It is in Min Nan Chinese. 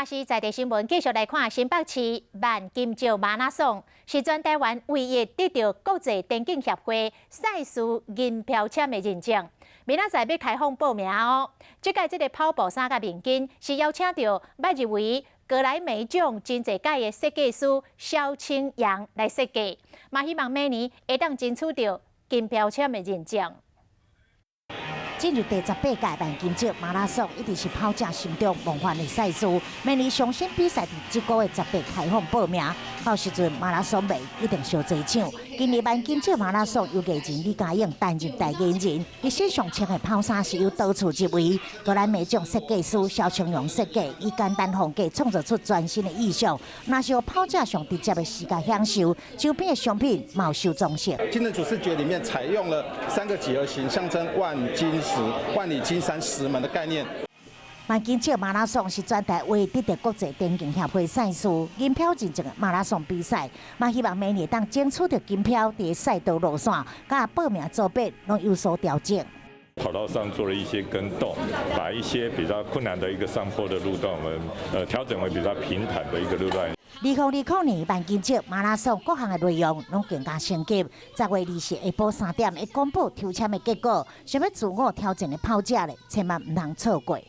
華視在地新聞繼續來看新北市萬金石馬拉松，是全台灣唯一得著國際田徑協會賽事銀標籤的認證。明仔載欲開放報名哦。這屆這个跑步衫佮面巾是邀請著捌入圍格萊美獎真濟屆的設計師蕭清揚來設計，嘛希望明年會當爭取著金標籤的認證。進入第18屆萬金石馬拉松，一直是跑者心中夢幻的賽事。明年上新比賽佇這個月十八開放報名，到時陣馬拉松迷一定相濟搶。今年萬金石馬拉松由藝人李佳穎擔任代言人，伊身上穿的跑衫是由多處入圍格萊美獎設計師蕭清揚設計，以簡單風格創造出全新的意象，若是予跑者上直接的視覺享受，周邊的商品嘛有受裝飾。今年主視覺裡面採用了三個幾何形，象徵萬金石、萬里金山石門的概念。萬金石馬拉松是全台唯一得著國際田徑協會賽事銀標認證的馬拉松比賽，嘛希望明年當爭取著金標，佇賽道路線佮報名組別攏有所調整。跑道上做了一些更動，把一些比較困難的一個上坡的路段，我們調整為比較平坦的一個路段。2020年萬金石馬拉松各項的內容攏更加升級。10月20日下晡3點會公布抽籤的結果，想欲自我挑戰的跑者咧，千萬毋通錯過。